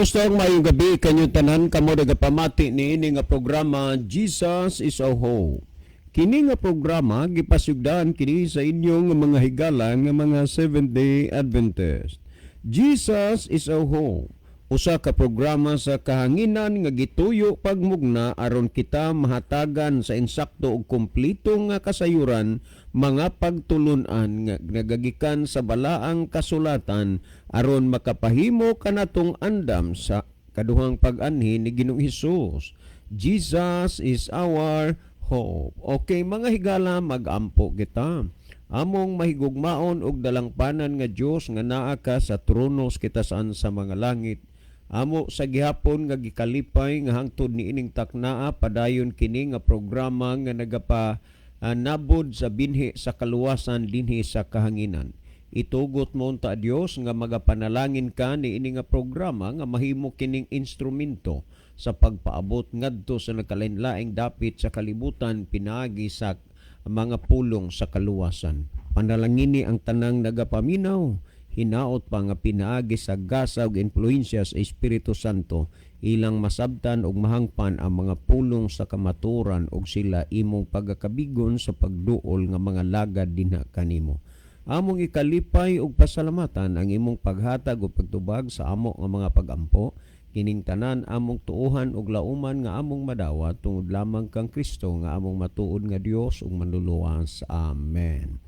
Kumusta ang maayong gabi kanyong tanan, kamo nagapamati niini nga programa, Jesus is Our Hope. Kini nga programa gipasugdan kini sa inyong mga higala nga mga Seventh-day Adventist. Jesus is Our Hope. Usa ka programa sa kahanginan nga gituyo pagmugna aron kita mahatagan sa insakto ug kumpleto nga kasayuran, mga pagtulun-an nga nagagikan sa balaang kasulatan aron makapahimo kanatong andam sa kaduhang pag-anhi ni Ginoong Hesus. Jesus is our hope. Okay, mga higala, magampo kita. Among mahigugmaon og dalangpanan nga Dios nga naa ka sa trono sa kitasan sa mga langit. Amo sa gihapon nga gikalipay nga hangtod niining taknaa padayon kini nga programa nga nagapa nabod sa binhi sa kaluwasan dinhi sa kahanginan. Itugot mo unta, Dios, nga magapanalangin ka niini nga programa nga mahimo kining instrumento sa pagpaabot ngadto sa nagkalain-laing dapit sa kalibutan pinaagi sa mga pulong sa kaluwasan. Panalangini ang tanang nagapaminaw, hinaot pa nga pinaagi sa gasa ug impluwensya sa Espiritu Santo ilang masabtan ug mahangpan ang mga pulong sa kamaturan ug sila imong pagakabigon sa pagduol nga mga lagad dinha kanimo. Among ikalipay ug pasalamatan ang imong paghatag ug pagtubag sa amo nga mga pagampo. Kining tanan among tuohan ug lauman nga among madawat tungod lamang kang Kristo nga among matuod nga Dios ug manluluwas. Amen.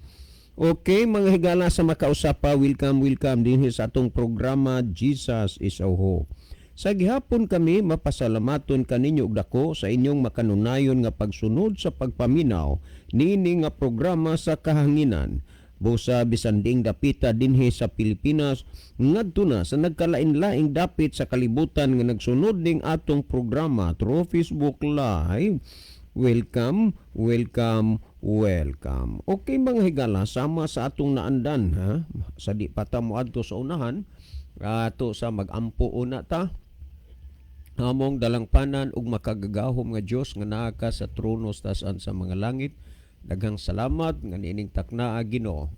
Okay, mga higala sa makausapa, welcome, welcome dinhi sa atong programa, Jesus is Our Hope. Sa gihapon kami mapasalamaton kaninyo og dako sa inyong makanunayon nga pagsunod sa pagpaminaw niini nga programa sa kahanginan. Busa bisan diing dapita dinhi sa Pilipinas ngadto na sa nagkalain-laing dapit sa kalibutan nga nagsunod ning atong programa through Facebook Live. Welcome, welcome, welcome. Okay, mga higala, sama sa atong naandan ha. Sa di pa ta moadto sa unahan, ato sa magampo una ta. Among dalangpanan ug makagagahom nga Dios nga naa ka sa trono sa tasan sa mga langit. Daghang salamat nga niining taknaa, Ginoo.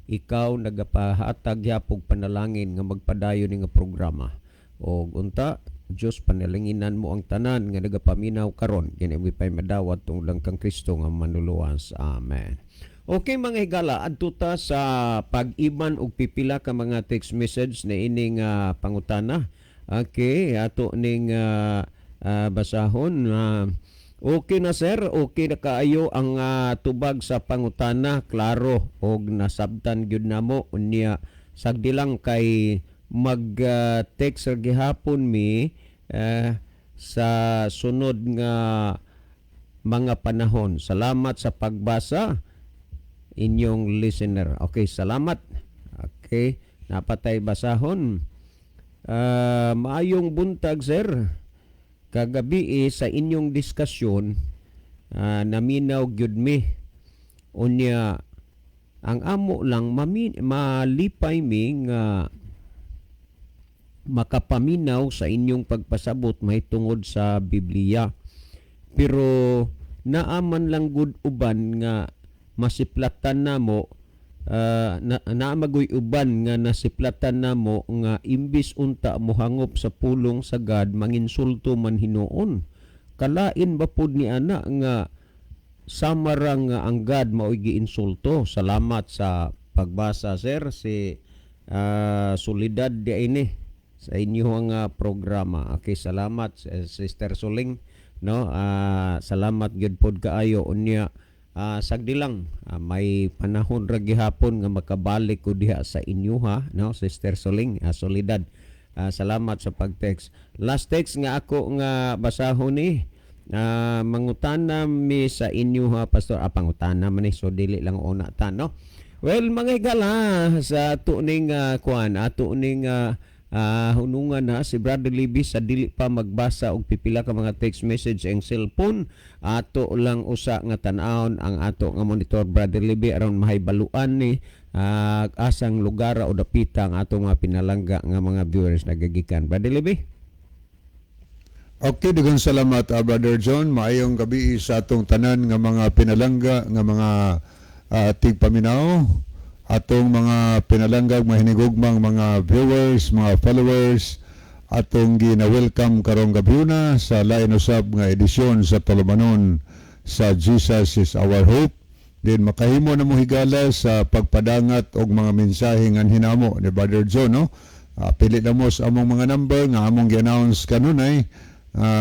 Ikaw nagapahatag gyapog panalangin nga magpadayon ni nga programa. Og unta Diyos, panalanginan mo ang tanan nga nagapaminaw karon. Kini pay madawat tungod lang kang Kristo nga manluluwas. Amen. Okay, mga higala, adto ta sa pag-iban og pipila ka mga text message na ining pangutana. Okay, ato ning basahon. Okay na, sir, okay na kaayo ang tubag sa pangutana, klaro og nasabtan gyud namo. Unya sagdi lang kay mag text ra gihapon mi sa sunod nga mga panahon. Salamat sa pagbasa, inyong listener. Okay, salamat. Okay, napatay basahon. Maayong buntag, sir. Kagabi eh, sa inyong diskusyon naminaw gyud mi. Unya ang amo lang malipay mi nga makapaminaw sa inyong pagpasabot mahitungod sa Biblia. Pero naaman lang gud uban nga masiplatan namo na, naamagoy uban nga nasiplatan namo nga imbis unta mohangop sa pulong sa God, manginsulto man hinuon. Kalain ba pud ni ana nga sama ra nga ang God mao'y giinsulto? Salamat sa pagbasa, sir. Si Solidad di ini sa inyong programa. Okay, salamat, Sister Suling, no? Salamat gyud pod kaayo. Unya sagdi lang, may panahon ra gihapon nga makabalik ko diha sa inyo ha, no, Sister Suling, Solidad. Salamat sa pag-text. Last text nga ako nga basahon ni mangutana mi sa inyo ha, Pastor. Pangutana man ni, so dili lang una ta, no? Well, mga higala, sa ato ning kuan, ato ning hunungan na si Brother Libby sa dili pa magbasa og pipila ka mga text message ang cellphone. Ato lang usa nga tan-awon ang ato nga monitor, Brother Libby, aron mahibaluan ni asang lugar o dapita ang ato mga pinalangga nga mga viewers nagagikan. Brother Libby. Okay, daghang salamat, Brother John. Maayong gabi sa atong tanan nga mga pinalangga nga mga tigpaminaw, atong mga pinalangga, mga hinigugmang mga viewers, mga followers. Atong gina-welcome karong gabhiona sa lain usab nga edisyon sa tulumanon sa Jesus is Our Hope. Din makahimo na mo, higala, sa pagpadangat og mga mensahe nga hinamo ni Brother John, no? Pili na mo sa among mga number nga among gi-announce kanunay.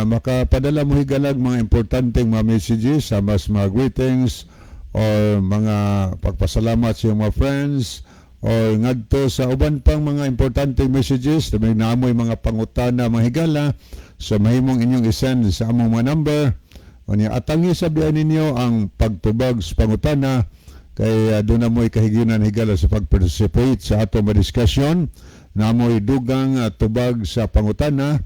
Makapadala mo, higalag, mga importanteng mga messages sa mas mga greetings or mga pagpasalamat sa iyong mga friends or ngadto sa uban pang mga importanteng messages na may naamoy mga pangutana, mga higala, so mahimong inyong isend sa among mga number. Unya atangi sa biyan ninyo ang pagtubag sa pangutana kay doon na mo'y kahiginan, higala, sa pag-participate sa ato madiskusyon na mo'y dugang tubag sa pangutana.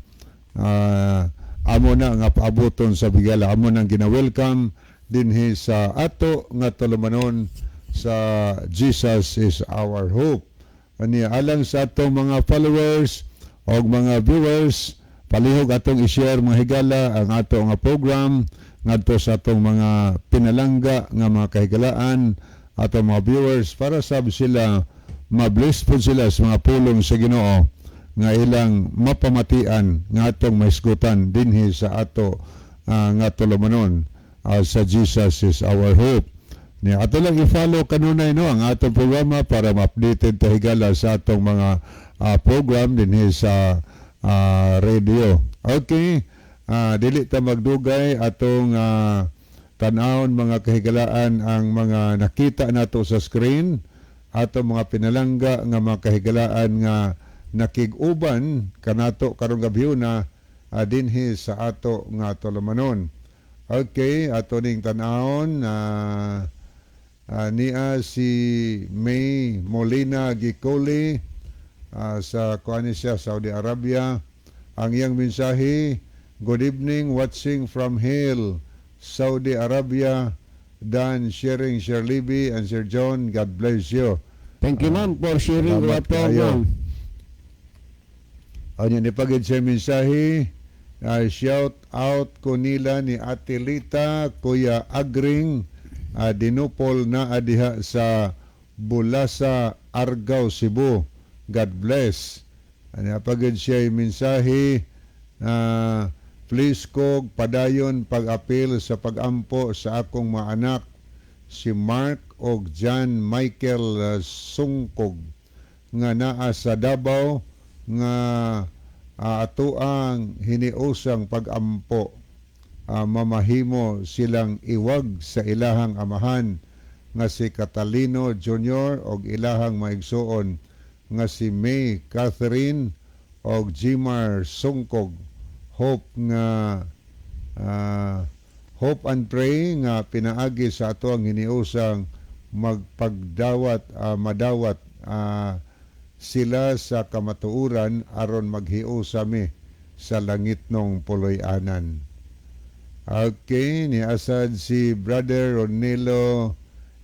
Amo na nga paabuton sa higala, amo nang gina-welcome dinhi sa ato nga tulumanon sa Jesus is Our Hope. Ani alang sa atong mga followers o mga viewers, palihog atong i-share, mga higala, ang ato nga program ngadto sa atong mga pinalangga nga mga kahigalaan, atong mga viewers, para sab sila ma-bless po sila sa mga pulong sa Ginoo nga ilang mapamatian nga atong mahisgutan dinhi sa ato nga tulumanon sa Jesus is Our Hope. Ni ato lang i-follow kanunay, no, ang atong programa para ma-updated ta, higala, sa atong mga program dinhi sa radio. Okay. Dili ta magdugay, atong tan-awon, mga kahigalaan, ang mga nakita nato sa screen, atong mga pinalangga nga mga kahigalaan nga nakig-uban kanato karong gabhiona dinhi sa ato nga tulumanon. Okay, ato ning tan-awon niya si May Molina Gicoli sa kuan siya, Saudi Arabia. Ang iyang mensahe, "Good evening, watching from Hail, Saudi Arabia. Dan sharing Sir Libby and Sir John, God bless you." Thank you, ma'am, for sharing Salamat our program. Ano ni pagid sa mensahe, shout out ko nila ni Ate Lita, Kuya Agring, dinupol na adiha sa Bulasa, Argao, Cebu. God bless. Ano pagid siya mensahe, please kog padayon pag-apil sa pagampo sa akong mga anak si Mark og John Michael Sungkog nga naa sa Davao nga atoang hiniusang pagampo, mamahimo silang iwag sa ilahang amahan nga si Catalino Jr. og ilahang maigsuon nga si May Catherine og Jimar Sungkog. Hope nga hope and pray nga pinaagi sa ato ang hiniusang magpagdawat madawat sila sa kamatuoran aron maghiusa mi sa langitnong puloy-anan. Okay, ni asad si Brother Ronelo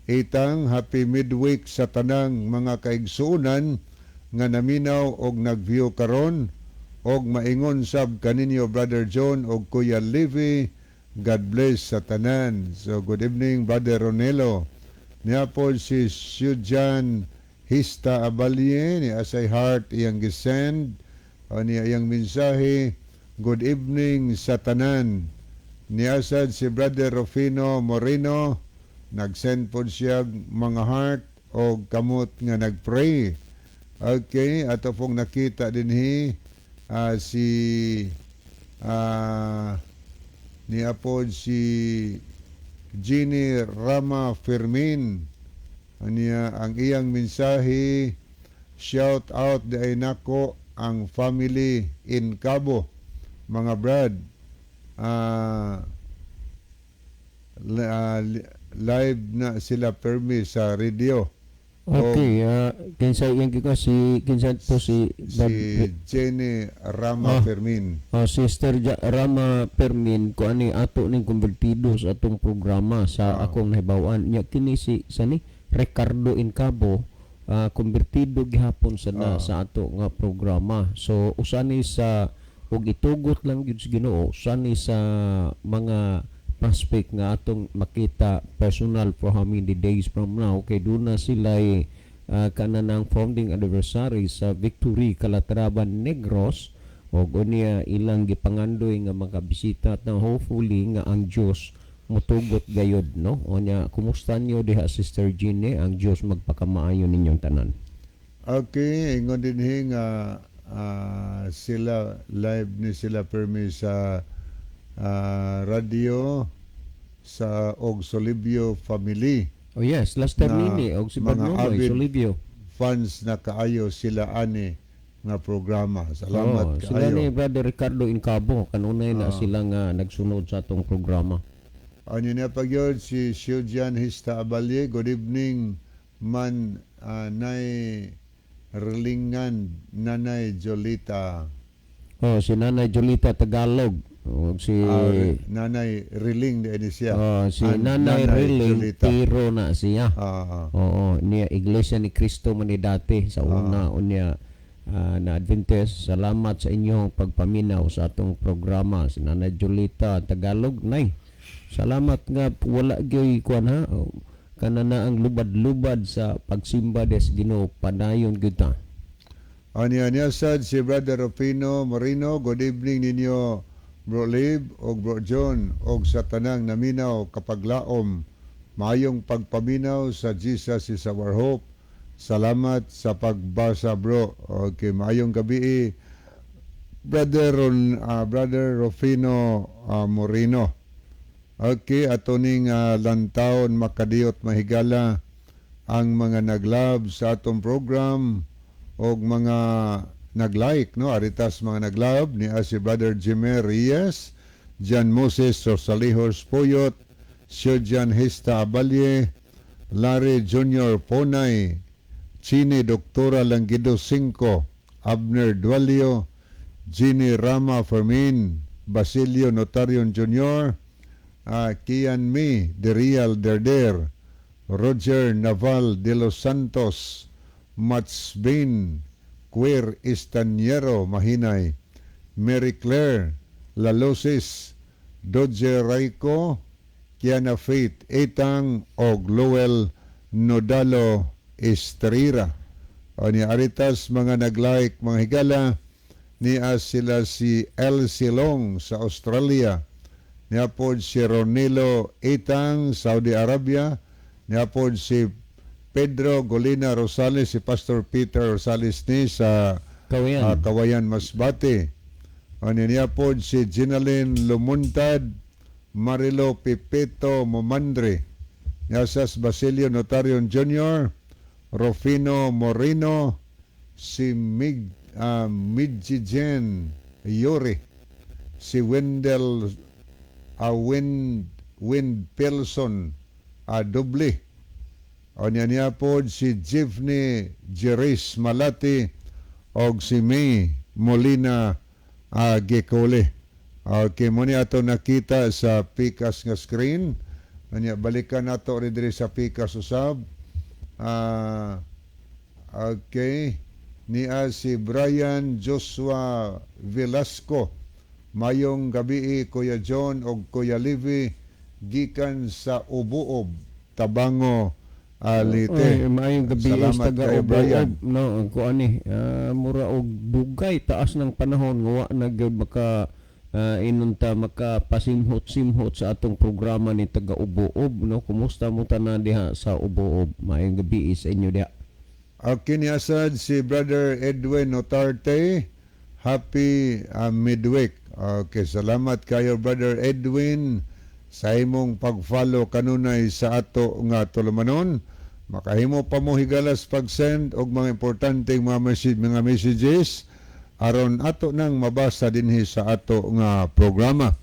Itang, "Happy midweek sa tanang mga kaigsuonan nga naminaw og nag-view karon og maingon sab kaninyo, Brother John og Kuya Levi. God bless sa tanan." So good evening, Brother Ronelo. Niya po si Sujan Hista Abalye, ni Asay Heart iyang gisend. O niya iyang mensahe, "Good evening sa tanan." Niasad si Brother Rufino Moreno, nagsend po siya mga heart o kamot nga nagpray. Okay, ato pong nakita dinhi si niya po si Jeannie Rama Fermin. Aniya ang iyang mensahe, "Shout out di nako ang family in Cabo, mga brad. Live na sila permi sa radio." Okay, kinsa yang ko si kinsa to si Si Jenny Rama Fermin. Oh, Sister Rama Fermin ko ani ato ning konvertido sa atong programa sa akong nahibaw-an. Nya kini si sani Ricardo Incabo, konvertido gihapon sa na sa ato nga programa. So usa ni sa ug itugot lang gyud sa Ginoo, usa ni sa mga prospect nga atong makita personal for how many days from now kay duna sila kanang founding anniversary sa Victory Calatrava Negros. Og unya ilang gipangandoy nga makabisita ta, hopefully nga ang Dios mutugot gayod, no? Unya kumusta niyo diha, Sister Jeanne? Ang Dios magpakamaayo ninyong tanan. Okay, ingon dinhi nga sila live ni sila permi sa radio sa og Solibio family. Oh yes, last time Na nini og si mga Barnonoy avid Solibio. Fans na kaayo sila ani nga programa. Salamat Oh, sila kaayo. ni Brother Ricardo Incabo kanunay na sila nga nagsunod sa atong programa. Ano niya pagyod si Shujan Hista Abalye, good evening man nay Relingan Nanay Jolita. Oh, si Nanay Jolita Tagalog og si Nanay Riling di siya. Oh, si An- Nanay Riling Jolita. Tiro na siya. Oo, niya Iglesia ni Cristo man ni dati sa una, unya na Adventist. Salamat sa inyong pagpaminaw sa atong programa, si Nanay Jolita Tagalog, nay. Salamat nga wala gyoy kuan ha. Oh, kana na ang lubad-lubad sa pagsimba des Ginoo, padayon gyud ta. Ano niya sad si Brother Rufino Moreno, good evening ninyo, Bro Lib og Bro John og sa tanang naminaw kapaglaom. Maayong pagpaminaw sa Jesus is Our Hope. Salamat sa pagbasa, bro. Okay, maayong gabi, Brother Ron, Brother Rufino Moreno. Okay, ato ning lantawon makadiyot mahigala ang mga nag-love sa atong program og mga nag-like, no? Aritas mga nag-love ni si Brother Jimer Reyes, John Moses Rosalijos Puyot, Sir John Hista Abalye, Larry Jr. Ponay, Chini Doktora Langido Cinco, Abner Dualio, Ginny Rama Fermin, Basilio Notarion Jr., Kian Mi, The Real Derder, Roger Naval de los Santos, Mats Bain, Queer Istaniero Mahinay, Mary Claire Lalosis, Dodge Raico, Kiana Faith Etang, og Lowell Nodalo Estrera. O ni Aritas mga nag-like mga higala niya sila si Elsie Long sa Australia, niya pod si Ronilo Etang, Saudi Arabia, niya pod si Pedro Golina Rosales, si Pastor Peter Rosales ni sa Kawayan. Kawayan, Masbate. Ano niya pod si Ginalyn Lumuntad, Marilo Pipeto Momandre, Yasas Basilio Notarion Jr., Rufino Moreno, si Midjijen Yuri, si Wendell Wind Pilson Doble. O niya niya pod si Jivney Jeris Malati og si May Molina Gecole. Okay, mo ni ato nakita sa pikas nga screen. Anya balikan nato rin diri sa pikas usab. Okay. Niya si Brian Joshua Velasco. Mayong gabi, Kuya John og Kuya Levi, gikan sa Ubuob, Tabango, Leyte. Oy, maayong gabi Salamat sa taga kay Brian. Ubuob, no? Ang kuan ni mura og dugay taas ng panahon nga wa na gyud maka inunta makapasimhot-simhot sa atong programa ni taga Ubuob, no? Kumusta mo tanan diha sa Ubuob? Maayong gabi sa inyo diha. Okay, niya sad si Brother Edwin Notarte. Happy midweek. Okay, salamat kayo, Brother Edwin, sa imong pag-follow kanunay sa ato nga tulumanon. Makahimo pa mo higalas pag-send og mga importanteng mga messages aron ato nang mabasa dinhi sa ato nga programa.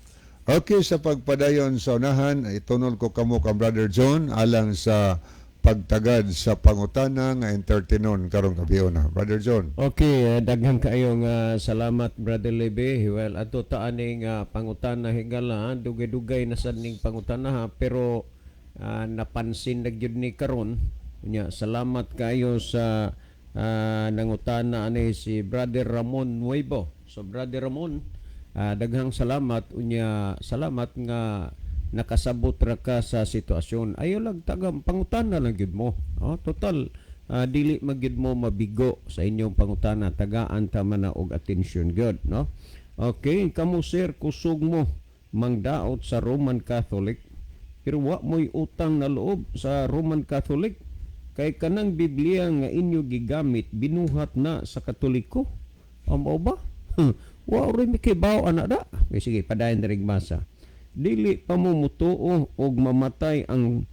Okay, sa pagpadayon sa unahan, itunol ko kamo kang Brother John alang sa pagtagad sa pangutana nga entertainon karong gabi na. Brother John. Okay, daghan kayo nga salamat, Brother Lebe. Well, ato ta aning pangutana higala, dugay-dugay na sad ning pangutana ha, pero napansin na gyud ni karon. Unya, salamat kayo sa nangutana ani si Brother Ramon Nuevo. So Brother Ramon, daghang salamat, unya salamat nga nakasabot ra ka sa sitwasyon. Ayo lang tagam pangutana lang gyud mo. Oh, total Dili magyud mo mabigo sa inyong pangutana, tagaan ta man na og attention gyud, no? Okay, kamo sir, kusog mo mangdaot sa Roman Catholic pero wa mo'y utang na loob sa Roman Catholic kay kanang Biblia nga inyo gigamit binuhat na sa Katoliko. Amo ba? Wa rin mi kibaw ana da. Okay, sige, padayon diri basa. Dili pa mo mutuo og mamatay ang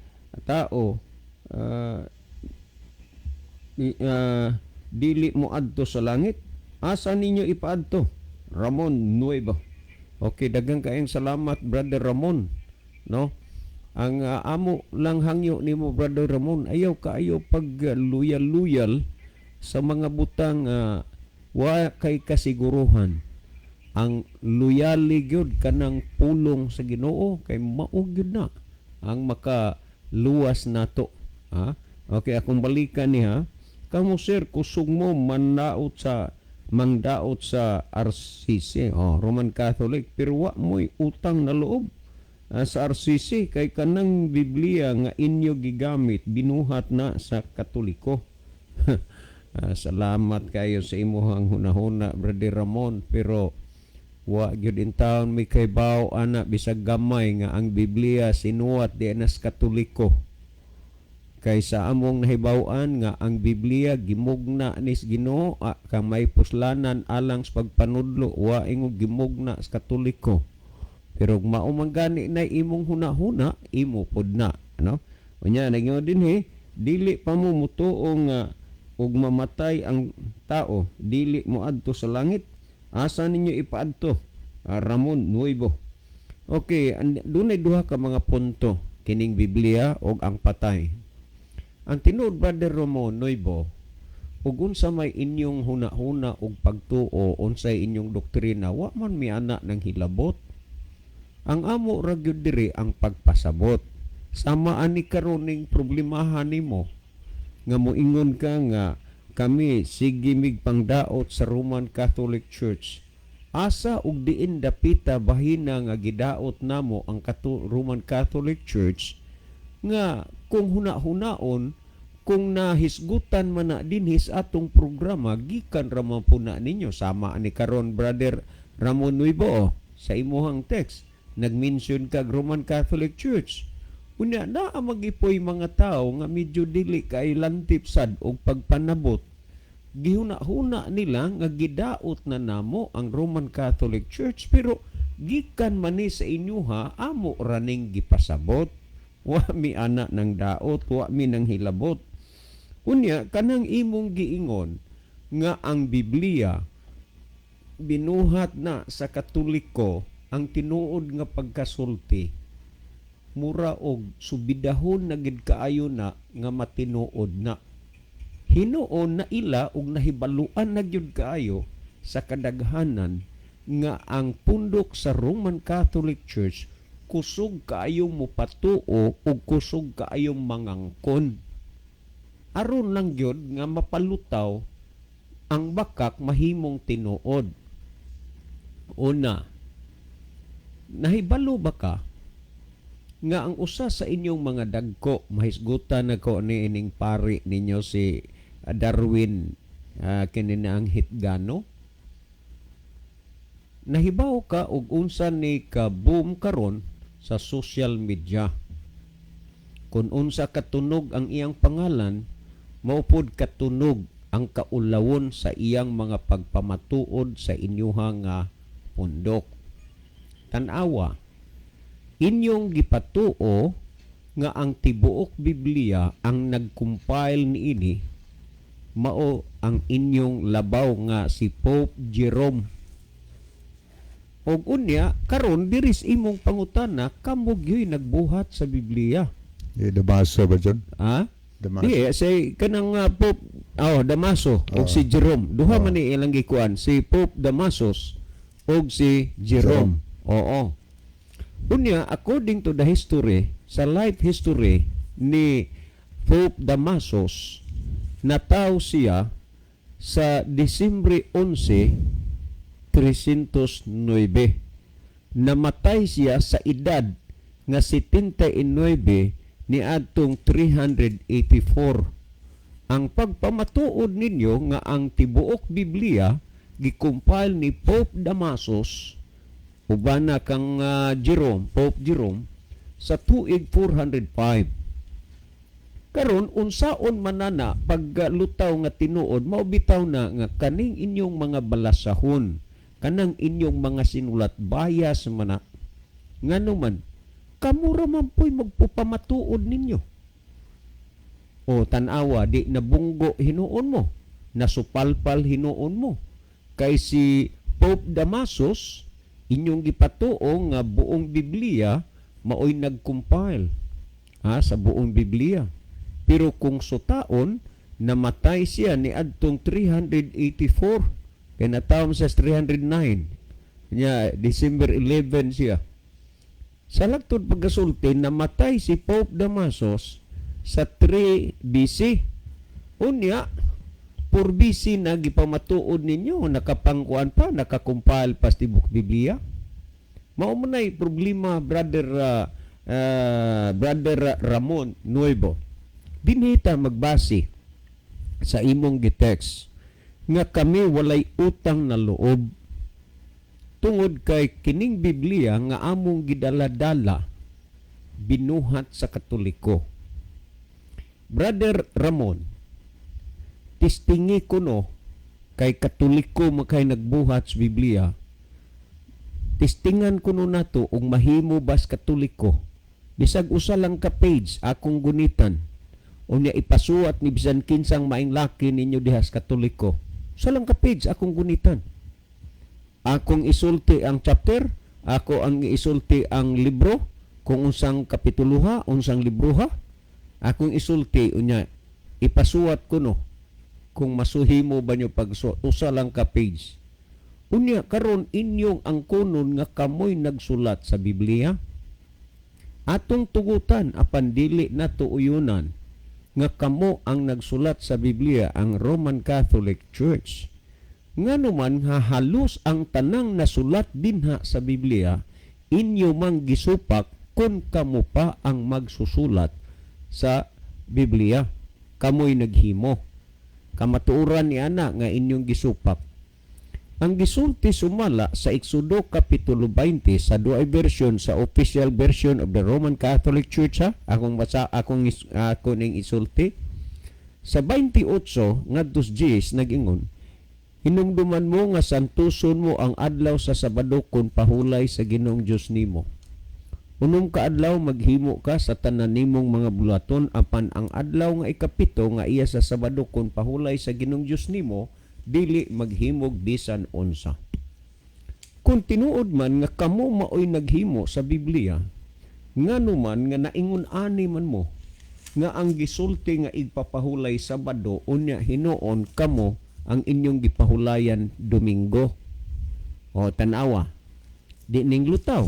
tao, dili mo adto sa langit. Asa ninyo ipaadto? Ramon Nuevo. Okay, daghang kaayong salamat, Brother Ramon, no? Ang amo lang hangyo nimo, Brother Ramon, ayaw kaayo pag luyal-luyal sa mga butang wa kay kasiguruhan. Ang luyali gyud kanang pulong sa Ginoo kay mao gyud na ang makaluwas nato, ha? Okay, akong balikan niya. Kamo sir, kusog mo mandaot sa mangdaot sa RCC, oh, Roman Catholic, pero wa mo'y utang na loob sa RCC kay kanang Biblia nga inyo gigamit binuhat na sa Katoliko. Salamat kayo sa imuhang hunahuna, Brother Ramon, pero wa gyud in town mi kaybaw ana bisag gamay nga ang Biblia sinuwat di na sa Katoliko. Kay sa among nahibaw-an nga ang Biblia gimugna nis Ginoo kang may puslanan alang sa pagpanudlo, wa ingog gimugna sa Katoliko. Pero mao man gani na imong hunahuna, imo pod na, no? Unya ningon dinhi, dili pa mo mutuo nga ug mamatay ang tao, dili mo adto sa langit. Asa ninyo ipaadto? Ramon Nuevo. Okay, dunay duha ka mga punto kining Biblia og ang patay. Ang tinuod, Brother Ramon Nuevo, ug unsa may inyong huna-huna og pagtuo, unsay inyong doktrina, wa man mi ana ng hilabot. Ang amo ra gyud diri ang pagpasabot. Sama ani karon ning problemahan nimo nga moingon ka nga kami sige mig pangdaot sa Roman Catholic Church. Asa ug diin dapita bahina nga gidaot namo ang Roman Catholic Church nga kung huna-hunaon, kung nahisgutan man na dinhi sa atong programa, gikan ra man po na ninyo? Sama ani karon, Brother Ramon Nuevo, sa imuhang text nag-mention kag Roman Catholic Church. Unya naa magipoy mga tao nga medyo dili kay lantip sad og pagpanabot, gihuna-huna nila nga gidaot na namo ang Roman Catholic Church, pero gikan man ni sa inyuha, amo raning gipasabot. Wa mi ana ng daot, wa mi nang hilabot. Unya kanang imong giingon nga ang Biblia binuhat na sa Katoliko, ang tinuod nga pagkasulti, mura og subidahon na gid kaayo na nga matinuod na. Hinuon na ila og nahibaluan na gyud kaayo sa kadaghanan nga ang pundok sa Roman Catholic Church kusog kaayo mopatuo ug kusog kaayo mangangkon aron lang gyud nga mapalutaw ang bakak mahimong tinuod. Una, nahibalo ba ka nga ang usa sa inyong mga dagko, mahisgutan nako ni ining pari ninyo si Darwin, kini na ang Hitgano? Nahibaw ka og unsa ni ka boom karon sa social media? Kung unsa katunog ang iyang pangalan, mao pod katunog ang kaulawon sa iyang mga pagpamatuod sa inyuha nga pundok. Tan-awa, inyong gipatuo nga ang tibuok Biblia, ang nag-compile niini mao ang inyong labaw nga si Pope Jerome. Og unya karon diri sa imong pangutana, kamo gyoy nagbuhat sa Biblia. Eh, Damaso ba dyan? Ha? Damaso. Di, say kanang Pope, oh, Damaso og si Jerome. Duha man ni ilang gikuan, si Pope Damasus og si Jerome. Oo. Unya according to the history, sa life history ni Pope Damasus, nataw siya sa Disyembre 11, 309. Namatay siya sa edad nga 79 ni adtong 384. Ang pagpamatuod ninyo nga ang tibuok Biblia gi-compile ni Pope Damasus uban na kang Jerome, Pope Jerome, sa tuig 405. Karon, unsaon manana paglutaw nga tinuod, mao bitaw na nga kaning inyong mga balasahon, kanang inyong mga sinulat, bias mana. Ngano man kamo ra man po'y magpupamatuod ninyo. O tan-awa, di nabunggo hinuon mo, nasupalpal hinuon mo. Kay si Pope Damasus inyong gipatuo nga buong Biblia maoy nag-compile, ha, sa buong Biblia. Pero kung sutaon, namatay siya ni adtong 384, kay natawom sa 309 nya December 11 siya. Sa lagtod pagkasulti, namatay si Pope Damasus sa 3 BC. Unya 4 BC na gipamatuod ninyo nakapangkuan pa, nakakumpile pa sa tibok Biblia. Mao man nay problema, brother brother Ramon Nuevo. Dinhi ta magbase sa imong gitext nga kami walay utang na loob tungod kay kining Biblia nga among gidala-dala binuhat sa Katoliko. Brother Ramon, testingi kuno kay Katoliko makay nagbuhat sa Biblia. Testingan kuno nato ug mahimo bas Katoliko. Bisag usa lang ka page akong gunitan. Unya ipasuwat ni bisan kinsang maing laki ninyo diha sa Katoliko. Usa lang ka page akong gunitan. Akong isulti ang chapter, ako ang isulti ang libro, kung unsang kapituluha, unsang libroha, akong isulti. Unya ipasuwat kuno kung masuhimo ba nyo pagsuwat usa lang ka page. Unya karon inyong angkonon nga kamoy nagsulat sa Biblia. Atong tugutan apan dili nato uyunan nga kamo ang nagsulat sa Biblia, ang Roman Catholic Church. Ngano man nga halos ang tanang nasulat dinha sa Biblia inyo mang gisupak kung kamo pa ang magsusulat sa Biblia? Kamoy naghimo. Kamatuoran ni ana nga inyong gisupak. Ang gisulti sumala sa Exodo Kapitulo 20 sa duay version, sa official version of the Roman Catholic Church, ha, akong basa, ako ning isulti sa 28 ngadto 10, nag-ingon, "Hinumduman mo nga santuson mo ang adlaw sa Sabado kun pahulay sa Ginoong Dios nimo. 6 ka adlaw maghimo ka sa tanan nimong mga buluhaton, apan ang adlaw nga 7 nga iya sa Sabado kun pahulay sa Ginoong Dios nimo, dili maghimog bisan unsa." Kung tinuod man nga kamo maoy naghimo sa Biblia, ngano man nga naingon ani man mo nga ang gisulti nga igpapahulay Sabado, unya hinuon kamo ang inyong gipahulayan Domingo? O tanawa, di ning lutaw.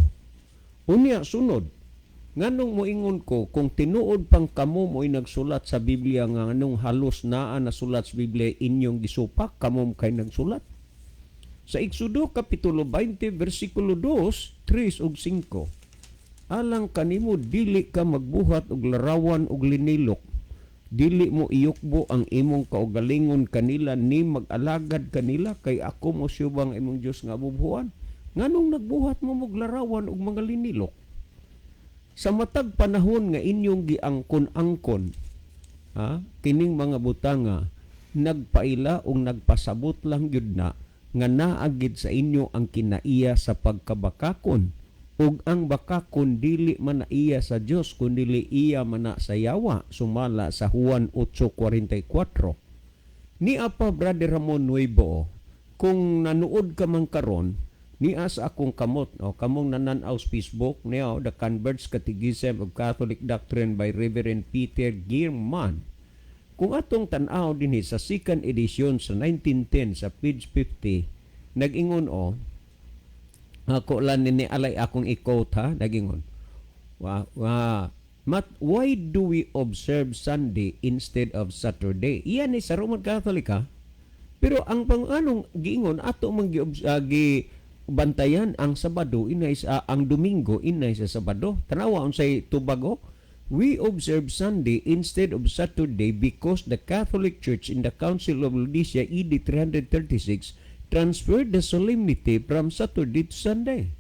Unya sunod, nganong moingon ko kung tinuod pang kamo mo'y nagsulat sa Biblia, nga anong halos naa nasulat sa Biblia inyong gisupak, kamo kay nagsulat? Sa Exodo Kapitulo 20 versikulo 2, 3 ug 5. "Alang kanimo, dili ka magbuhat og larawan og linilok. Dili mo iyukbo ang imong kaugalingon kanila ni mag-alagad kanila, kay ako mo siyubang imong Dios nga bubuhan." Nganong nagbuhat mo og larawan og mga linilok? Sa matag panahon nga inyong giangkon-angkon, ha, kining mga butanga, nagpaila o nagpasabot lang gyud na nga naagid sa inyo ang kinaiya sa pagkabakakon, ug ang bakakon dili man na iya sa Dios kundi iya man na sa yawa sumala sa Juan 8:44. Ni apa, Brother Ramon Nuevo, kung nanuod ka man karon niya sa akong kamot o kamong nananaw sa Facebook niya, The Converts Catechism of Catholic Doctrine by Reverend Peter Gearman, kung atong tan-aw dinhi sa second edition sa 1910 sa page 50, nag-ingon o, ako lang nini alay akong i-quote ha, nag-ingon wa, wa, "Mat, why do we observe Sunday instead of Saturday?" Iyan ni sa Roman Catholic ha. Pero ang panganong giingon ato man gi, gi bantayan ang Sabado inay sa ang Domingo inay sa Sabado. Tanawa unsay tubago. We observe Sunday instead of Saturday because the Catholic Church in the Council of Laodicea AD 336 transferred the solemnity from Saturday to Sunday.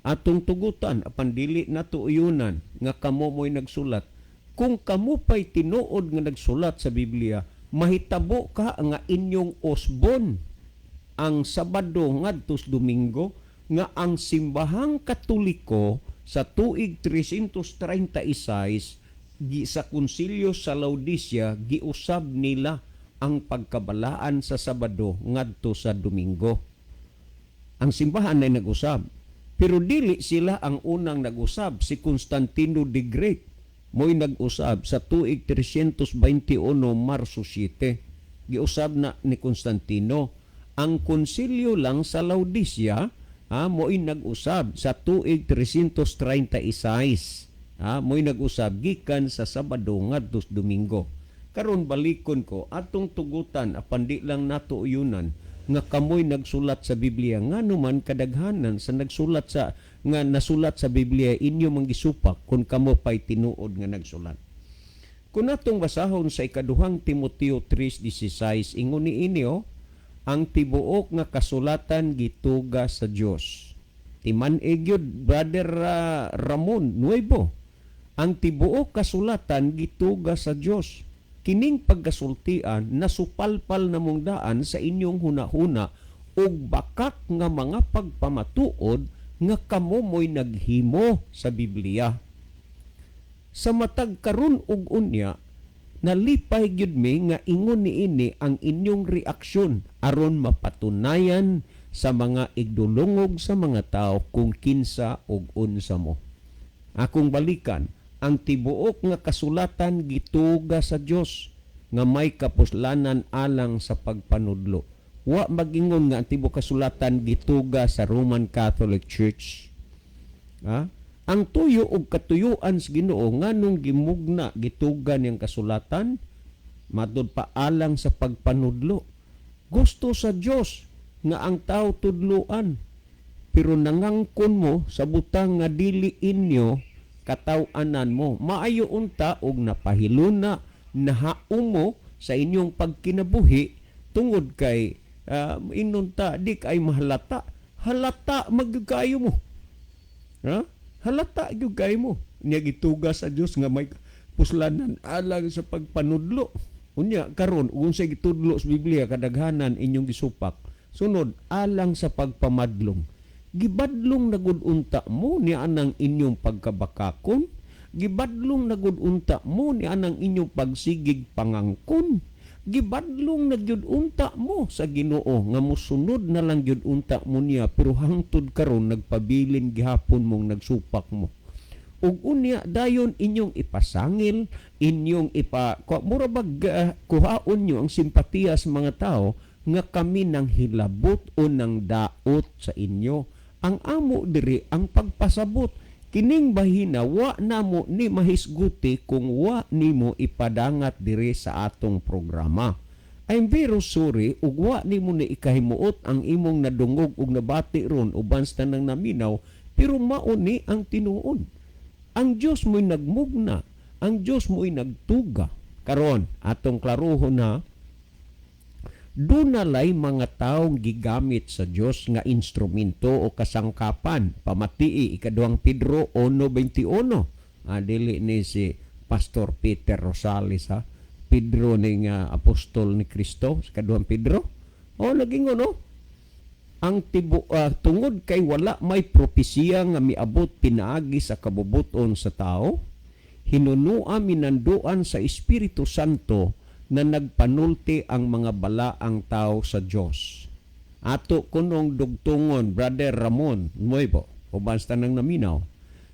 Atong tugutan apan dili nato uyunan nga kamo mo'y nagsulat. Kung kamo pa'y tinuod nga nagsulat sa Biblia, mahitabo ka nga inyong usbon ang Sabado ngadto sa Domingo, nga ang Simbahang Katoliko sa tuig 336 gi sa Konsilyo sa Laodicea giusab nila ang pagkabalaan sa Sabado ngadto sa Domingo. Ang simbahan ay nag-usab. Pero dili sila ang unang nag-usab. Si Constantino the Great mo'y nag-usab sa tuig 321, Marso 7. Giusab na ni Constantino. Ang konsilyo lang sa Laodicea mo'y nag-usab sa tuig 336. Mo'y nag-usab gikan sa Sabado ngadto sa Domingo. Karon balikon ko, atong tugutan apan di lang nato uyunan nga kamoy nagsulat sa Biblia. Ngano man kadaghanan sa nagsulat sa nga nasulat sa Biblia inyo mang gisupak kung kamo pay tinuod nga nagsulat? Kung atong basahon sa Ikaduhang Timoteo 3:16, ingon ni inyo, ang tibuok nga kasulatan gituga sa Dios. Timan-ig gyud, Brother Ramon Nuevo. Ang tibuok kasulatan gituga sa Dios. Kining pagkasultian nasupalpal namong daan sa inyong hunahuna ug bakak nga mga pagpamatuod nga kamo mo'y naghimo sa Biblia. Sa matag karon ug unya, nalipay gyud mi nga ingon niini ang inyong reaksyon aron mapatunayan sa mga igdulungog sa mga tao kung kinsa ug unsa mo. Akong balikan, ang tibuok nga kasulatan gituga sa Dios nga may kapuslanan alang sa pagpanudlo. Wa magingon nga ang tibuok kasulatan gituga sa Roman Catholic Church. Ha? Ang tuyo og katuyuan sa Ginoo, nganong gimugna, gituga niyang kasulatan? Matud pa alang sa pagpanudlo. Gusto sa Dios nga ang tao tudloan. Pero nangangkon mo sa butang nga dili inyo kataw-anan mo. Maayo unta og napahiluna, nahaom mo sa inyong pagkinabuhi tungod kay inunta di kay mahalata. Halata magyud mo. Ha? Halata gyud kay mo. Niya gituga sa Dios nga may puslanan alang sa pagpanudlo. Unya karon unsay gitudlo sa Biblia, kadaghanan inyong gisupak. Sunod, alang sa pagpamadlong. Gibadlong na gud unta mo ni anang inyong pagkabakakon. Gibadlong na gud unta mo ni anang inyong pagsigig pangangkon. Gibadlong na gyud unta mo sa Ginoo nga mosunod na lang gyud unta mo niya, pero hangtod karon nagpabilin gihapon mong nagsupak mo. Ug unya dayon inyong ipasangil, inyong ipa mura bag kuhaon nyo ang simpatiya sa mga tao nga kami nang hilabot o nang daot sa inyo. Ang amo diri ang pagpasabot. Kining bahina wa namo ni mahisguti kung wa nimo ipadangat diri sa atong programa. I'm very sorry ug wa nimo ni ikahimuot ang imong nadungog ug nabati ron uban sa tanang naminaw, pero mao ni ang tinuod. Ang Dios mo'y nagmugna, ang Dios mo'y nagtuga. Karon atong klaruhon na dunalay mga taong gigamit sa Dios nga instrumento o kasangkapan. Pamatii Ikaduhang Pedro 1:21. Dili ni si Pastor Peter Rosales, ha. Pedro ni nga apostol ni Kristo, sa Ikaduhang Pedro. Oh, nagingon, no? Ang tibu tungod kay wala may propesiya nga miabot pinaagi sa kabubuton sa tao, hinunua minanduan sa Espiritu Santo na nagpanulti ang mga balaang tao sa Dios. Ato kunong dugtungon, Brother Ramon Nuevo, uban sa tanang naminaw.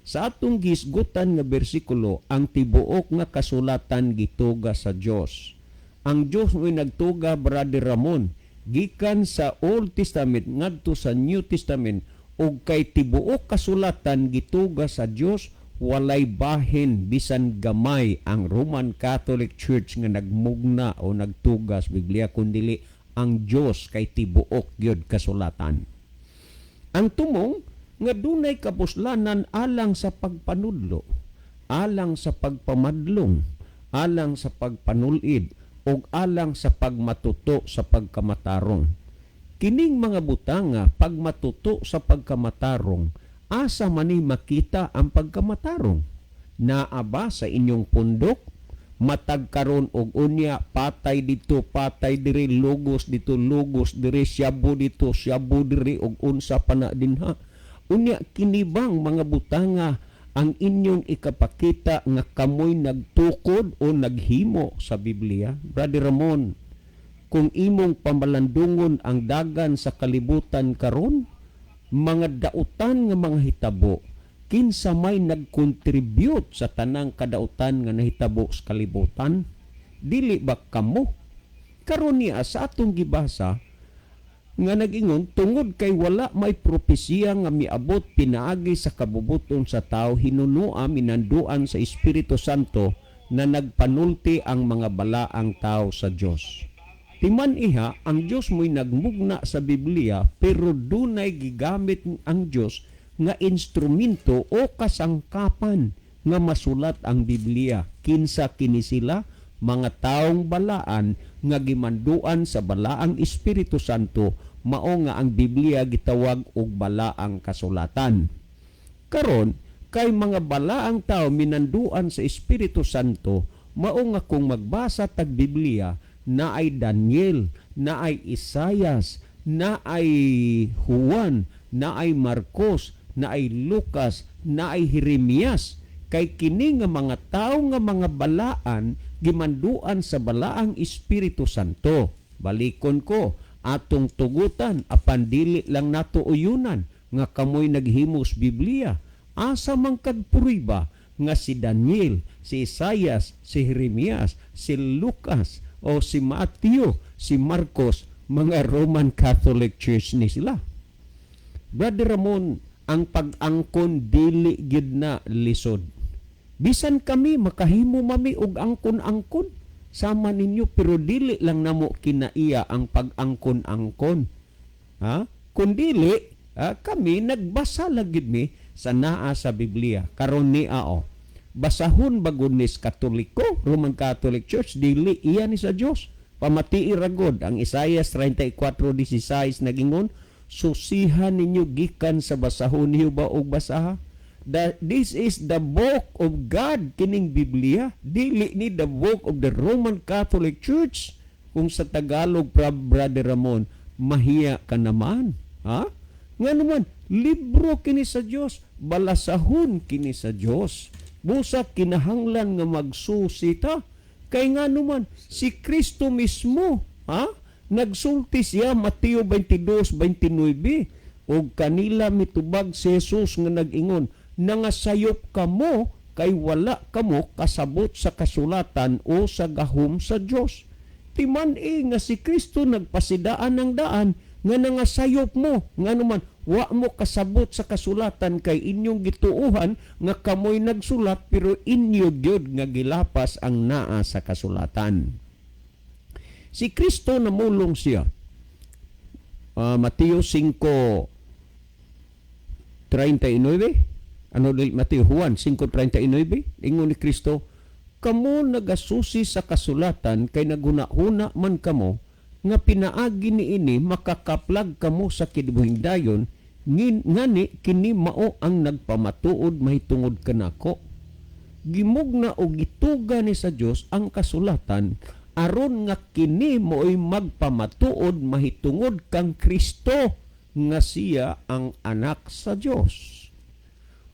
Sa atong gisgutan nga bersikulo, ang tibuok nga kasulatan gituga sa Dios. Ang Dios mo'y nagtuga, Brother Ramon, gikan sa Old Testament ngadto sa New Testament, ug kay tibuok kasulatan gituga sa Dios, walay bahin bisan gamay ang Roman Catholic Church nga nagmugna o nagtuga sa Biblia, kundili ang Dios kay tibuok gyud kasulatan. Ang tumong nga dunay kapuslanan alang sa pagpanudlo. Alang sa pagpamadlong, alang sa pagpanulid, ug alang sa pagmatuto sa pagkamatarong. Kining mga butanga, pagmatuto sa pagkamatarong, asa man ni makita ang pagkamatarong? Naa ba sa inyong pundok? Matag karon og unya, patay dito, patay diri, lugos dito, lugos diri, shabu dito, shabu diri, og unsa pa na dinha. Unya kini bang mga butanga ang inyong ikapakita nga kamoy nagtukod o naghimo sa Biblia? Brother Ramon, kung imong pamalandungon ang dagan sa kalibutan karon, mga dautan nga mga hitabo, kinsa may nag-contribute sa tanang kadautan nga nahitabo sa kalibutan? Dili ba kamo? Karon niya sa atong gibasa nga nag-ingon, tungod kay wala may propesiya nga miabot pinaagi sa kabubuton sa tao, hinunua minanduan sa Espiritu Santo na nagpanulti ang mga balaang tao sa Dios. Timan iha, ang Dios mo'y nagmugna sa Biblia, pero dunay gigamit ang Dios nga instrumento o kasangkapan nga masulat ang Biblia. Kinsa kini sila? Mga taong balaan nga gimanduan sa balaang Espiritu Santo, mao nga ang Biblia gitawag og balaang kasulatan. Karon, kay mga balaang tao minanduan sa Espiritu Santo, mao nga kung magbasa tag Biblia, naay Daniel, naay Isayas, naay Juan, naay Marcos, naay Lucas, naay Jeremias, kay kini nga mga tao nga mga balaan gimanduan sa balaang Espiritu Santo. Balikon ko, atong tugutan apan dili lang nato uyunan nga kamoy naghimos Biblia. Asa man kag prueba nga si Daniel, si Isayas, si Jeremias, si Lucas o si Matthew, si Marcos, mga Roman Catholic Church ni sila? Brother Ramon, ang pag-angkon dili gid na lisod. Bisan kami makahimo mami og angkon-angkon sama ninyo, pero dili lang namo kinaiya ang pag-angkon-angkon. Ha? Kun dili, kami nagbasa lang gid mi sa naa sa Biblia. Karon ni ao. Basahon bagod ni Katoliko, Roman Catholic Church, dili iya ni sa Dios. Pamatii ragod ang Isaiah 34:16, nagingon, "Susihan ninyo gikan sa basahon niyo ba og basaha." This is the book of God, kining Biblia. Dili ni the book of the Roman Catholic Church. Kung sa Tagalog, Brother Ramon, mahiya ka naman. Ha? Nga naman, libro kini sa Dios, balasahon kini sa Dios. Busa kinahanglan nga magsusi ta. Kay nga naman, si Kristo mismo, ha? Nagsulti siya, Mateo 22:29, og kanila mitubag si Jesus nga nag-ingon, "Nangasayop kamo kay wala kamo kasabot sa kasulatan o sa gahom sa Dios." Timan e nga si Kristo nagpasidaan ng daan nga nangasayop mo, nga naman wa mo kasabot sa kasulatan kay inyong gituohan nga kamoy nagsulat, pero inyo gyud nga gilapas ang naa sa kasulatan. Si Kristo namulong siya. Mateo 5:39, ano dili Mateo, Juan 5:39, ingon ni Kristo, "Kamo nagasusi sa kasulatan kay naghuna-huna man kamo nga pinaagi niini makakaplag kamo sa kinabuhing dayon, ngani kini mao ang nagpamatuod mahitungod kanako." Gimugna o gituga ni sa Dios ang kasulatan aron nga kini mo'y magpamatuod mahitungod kang Kristo nga siya ang anak sa Dios.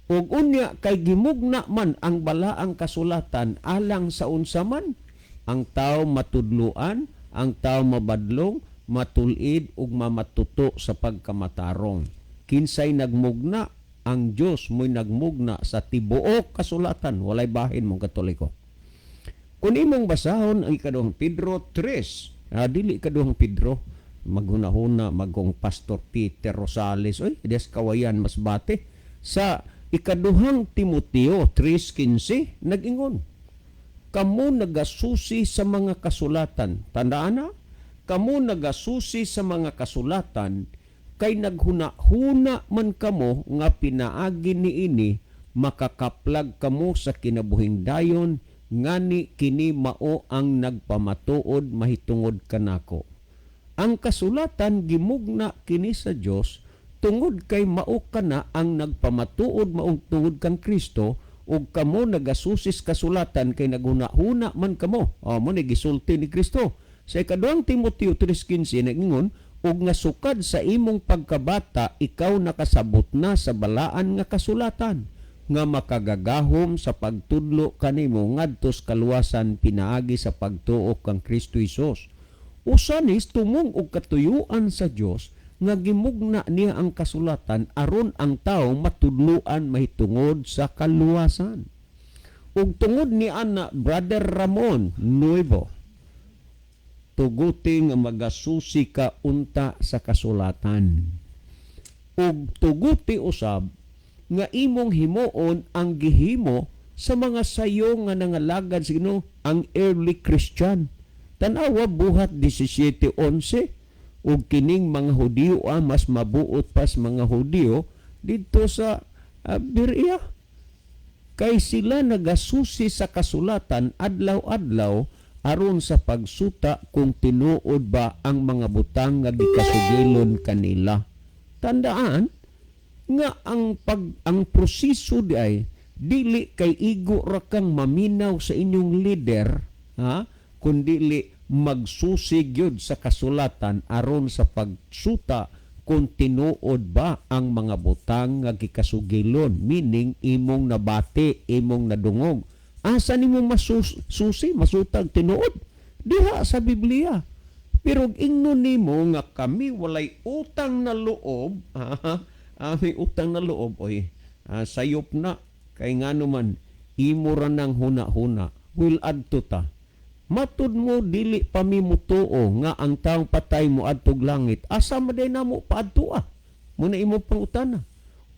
Ug unya kay gimugna man ang balaang kasulatan alang sa unsa man ang tao matudloan, ang tao mabadlong, matulid ug mamatuto sa pagkamatarong. Kinsay nagmugna? Ang Dios mo'y nagmugna sa tibuok kasulatan, walay bahin mong Katoliko. Kung imong basahon ang ikaduhang Pedro 3, dili ikaduhang Pedro, maghunahuna magong Pastor Peter Rosales, oy, des Kawayan, Masbate, sa ikaduhang Timoteo 3:15 nag-ingon, "Kamo nagasusi sa mga kasulatan." Tandaan na, kamo nagasusi sa mga kasulatan kay naghuna-huna man kamo nga pinaagi niini Makakaplag kamo sa kinabuhing dayon, ngani kini mao ang nagpamatuod mahitungod kanako. Ang kasulatan gimugna kini sa Dios tungod kay mao kana ang nagpamatuod maong tungod kang Kristo, ug kamo nagasusis kasulatan kay naghuna-huna man kamo. O, mo ni gisulti ni Kristo. Sa ikaduhang Timoteo 3:15 nagingon, ug nga sukad sa imong pagkabata ikaw nakasabot na sa balaan nga kasulatan nga makagagahom sa pagtudlo kanimo ngadto sa kaluwasan pinaagi sa pagtuo kang Kristo Hesus. Usa ni tumong og katuyuan sa Dios nga gimugna niya ang kasulatan aron ang tawo matudloan mahitungod sa kaluwasan. Ug tungod ni ana, Brother Ramon Nuevo, tuguti nga magasusi ka unta sa kasulatan. Ug tuguti usab nga imong himuon ang gihimo sa mga sayo nga nangalagad sa Ginoo, ang early Christian. Tan-awa Buhat 17:11, ug kining mga Hudiyo mas mabuot pa sa mga Hudiyo didto sa Berea. Kay sila nagasusi sa kasulatan adlaw-adlaw aron sa pagsuta kung tinuod ba ang mga butang nga gikasugilon kanila. Tandaan nga ang proseso di ay dili kay igo ra kang maminaw sa inyong leader, ha, kundili magsusi gyud sa kasulatan aron sa pagsuta kung tinuod ba ang mga butang nga gikasugilon, meaning imong nabati, imong nadungog. Asa nimo masusi masutag tinuod? Diha sa Biblia. Pero ingnon nimo nga kami walay utang na loob, ha, may utang na loob, oy, sayop na kay ngano man imo ra nang huna-huna. Will adto ta. Matud mo dili pa mi mutuo nga ang taong patay mo adtog langit. Asa man day namo paadtoa? Muna imo pangutana.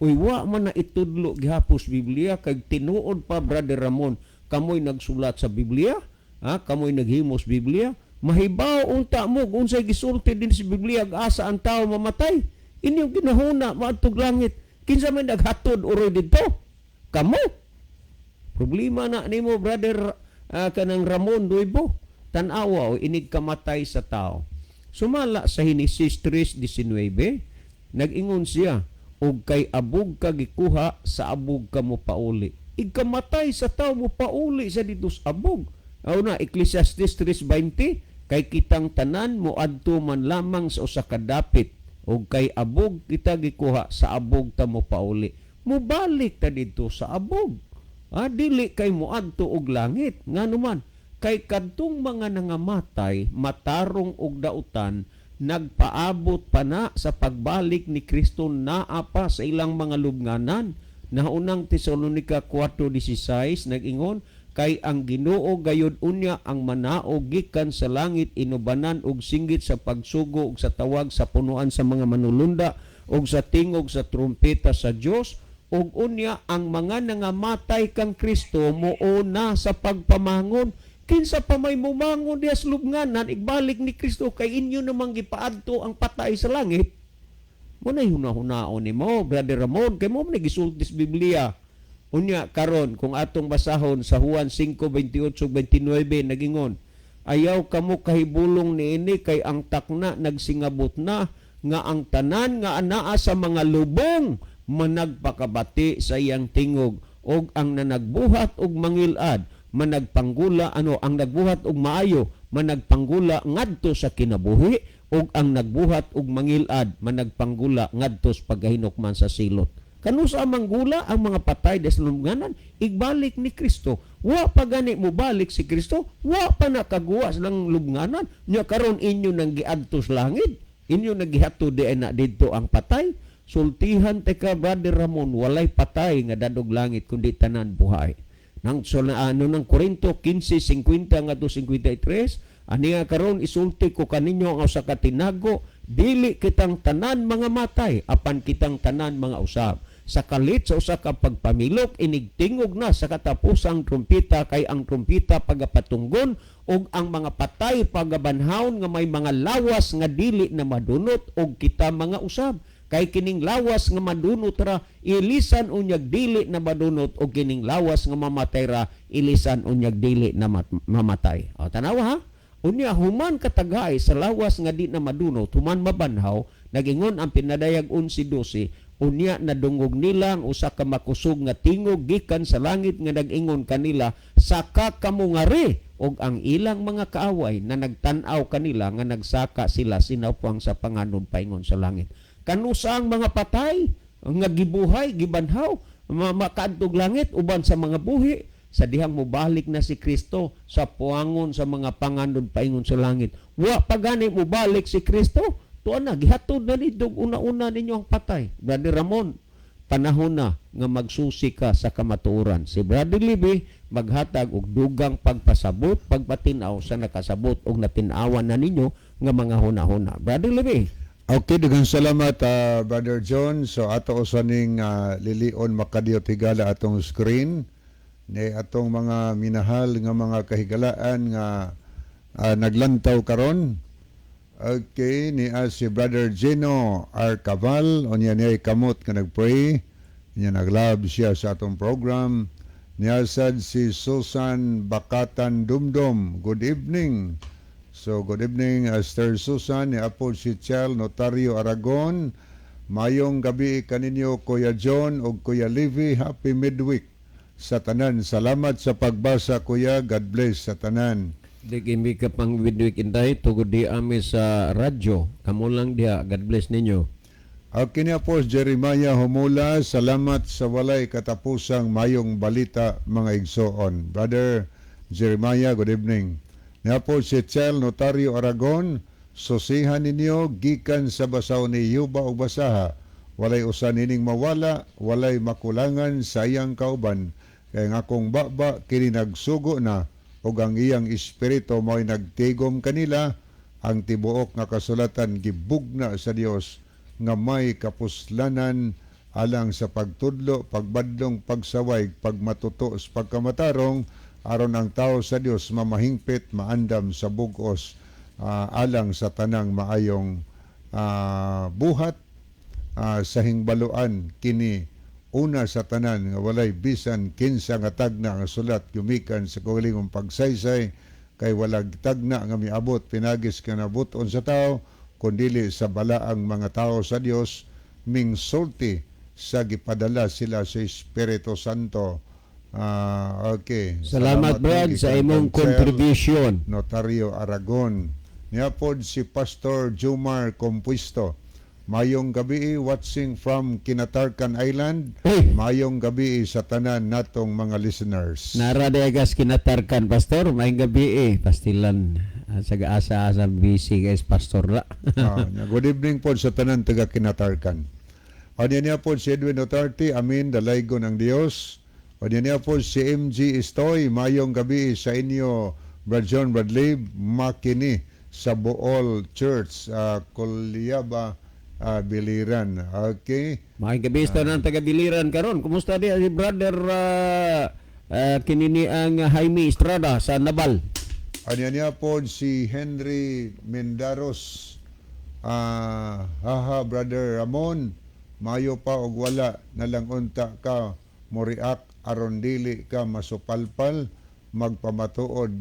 Uy, wa man na itudlo gihapos Biblia kay tinuod pa, Brother Ramon, kamoy nagsulat sa Biblia, ha? Kamoy naghimos Biblia. Mahibaw unta mo kung unsay gisulti din sa Biblia asa ang tao mamatay. Inyong ginahuna maadtog langit. Kinsa man naghatod uroy didto? Kamo. Problema na nimo, Brother kanang Ramon Nuevo. Tan-awa o inig kamatay sa tao. Sumala sa Henesis 3:19, nag-ingon siya, og kay abog ka gikuha, sa abog ka mo pauli. Igkamatay sa tao mo pauli sa dito sa abog. Aw na, Ecclesiastes 3:20, kay kitang tanan mo adto man lamang sa usa ka dapit, og kay abog kita gikuha, sa abog ta mo pauli. Mubalik ta didto sa abog. Ah, dili kay moadto og langit. Ngano man, kay kadtong mga nangamatay matarong og dautan, nagpaabot pa na sa pagbalik ni Kristo, naa pa sa ilang mga lubnganan. Naunang Tesalonika 4:16 nag-ingon, kay ang Ginoo gayud unya ang manaog gikan sa langit inubanan og singgit sa pagsugo ug sa tawag sa punuan sa mga manulunda ug sa tingog sa trumpeta sa Dios, ug unya ang mga nangamatay kang Kristo muuna sa pagpamangon. Kinsa pa may mumangon diha sa lubnganan igbalik ni Kristo kay inyo namang gipaadto ang patay sa langit? Mo na hunahunaon nimo, Brother Ramon, kay mo man gisulti sa Biblia. Unya karon kung atong basahon sa Juan 5:28-29 nagingon, ayaw kamo kahibulong niini kay ang takna nagsingabot na nga ang tanan nga anaa sa mga lubong managpakabati sa iyang tingog, og ang nanagbuhat og mangilad managpanggula, ano, ang nagbuhat og maayo managpanggula ngadto sa kinabuhi, og ang nagbuhat og mangilad managpanggula ngadto sa pagkahinukman sa silot. Kanusa manggula ang mga patay des lubnganan igbalik ni Kristo? Wa pa gani mobalik si Kristo, wa pa nakaguwa sa lang lubnganan. Nya karon inyo nang giadto sa langit, inyo nang gihatod di na didto ang patay. Sultihan teka, Brother Ramon, walay patay nga dadog langit kundi tanan buhay. Nang so na ano ng Korinto 15:50 ngadto 53, ani nga karon isulti ko kaninyo ang usa ka tinago, dili kitang tanan mga matay, apan kitang tanan mga usab. Sa kalit sa usa ka pagpamilok, inigtingog na sa katapusang trumpita, kay ang trumpita pagapatunggon ug ang mga patay pagabanhawon nga may mga lawas nga dili na madunot, ug kita mga usab. Kay kining lawas nga madunot ra, ilisan unyag dili na madunot, o kining lawas nga mamatay ra, ilisan unyag dili na mamatay. O tanawa ha. Unya human kataghay sa lawas nga di na madunot, human mabanhaw, nagingon ang pinadayag 11:12, unya nadungog nila ang usa ka makusog nga tingog gikan sa langit nga nag-ingon kanila, "Saka kamo ngari," og ang ilang mga kaaway na nagtan-aw kanila nga nagsaka sila sinawpang sa panganod paingon sa langit. Kanusa ang mga patay nga gibuhay, gibanhaw, makaadtog langit uban sa mga buhi sa dihang mobalik na si Kristo sa puangon sa mga panganod paingon sa langit. Wa pa gani mobalik si Kristo, tuwa na gihatod na ni una-una ninyo ang patay. Brother Ramon, panahon na nga magsusi ka sa kamatuoran. Si Brother Libby maghatag og dugang pagpasabot, pagpatinaw sa nakasabot og natin-awan na ninyo nga mga huna-huna. Brother Libby. Okay, daghang salamat, Brother John. So ato usa ning lilion makadiyot, higala, atong screen ni atong mga minahal nga mga kahigalaan nga naglantaw karon. Okay, ni si Brother Gino Arcaval, unya niya kamot nga nagpray, niya naglove siya sa atong program. Niya sad si Susan Bakatan Dumdum. Good evening. So good evening, Esther Susan, ni Apo si Chel Notario Aragon. Mayong gabi kaninyo, Kuya John ug Kuya Levi, happy midweek sa tanan. Salamat sa pagbasa, Kuya. God bless sa tanan. Di gimi ka pang midweek inday tugod di ami sa radyo. Kamo lang diha. God bless ninyo. Okay niya po Jeremiah Humula, salamat sa walay katapusang mayong balita, mga igsoon. Brother Jeremiah, good evening. Niya po si Chel Notario Aragon, susihan ninyo gikan sa basaw ni Yuba o basaha. Walay usa nining mawala, walay makulangan sa iyang kauban. Kaya nga akong baba kini nagsugo na ug ang iyang espiritu mo'y nagtigom kanila. Ang tibuok nga kasulatan gibugna sa Dios nga may kapuslanan alang sa pagtudlo, pagbadlong, pagsaway, pagmatuto sa pagkamatarong, aron ang tao sa Dios mamahingpit, maandam sa bugos alang sa tanang maayong buhat sa hingbaluan kini una sa tanan nga walay bisan kinsa nga tagna nga sulat gumikan sa kaugalingong pagsaysay, kay walag tagna nga miabot pinagis kinabuton sa tao kundili sa balaang mga tao sa Dios mingsulti sa gipadala sila sa Espiritu Santo. Okay. Salamat, Brad, sa gikan imong kang Chel contribution. Notario Aragon. Niya pod si Pastor Jumar Compuesto. Mayong gabi, watching from Kinatarkan Island. Uy! Mayong gabi sa tanan natong mga listeners. Nara diagas Kinatarkan, Pastor. Maayong gabi eh. Pastilan. Sa asa-asa busy guys, Pastor ra. Good evening po sa tanan taga Kinatarkan. Anya niya po si Edwin Otarte, amin, dalaygo ng Dios. Anya niya po si MG Istoy, mayong gabi sa inyo, Brad John Bradley, makini sa Bool Church, Kulyaba, Biliran. Okay. Maayong gabi sa tanan taga Biliran karon. Kumusta di si Brother kinini ang Jaime Estrada sa Nabal? Anya niya po si Henry Mendaros. Haha, Brother Ramon, mayo pa og wala na lang unta ka mo react aron dili ka masupalpal, magpamatuod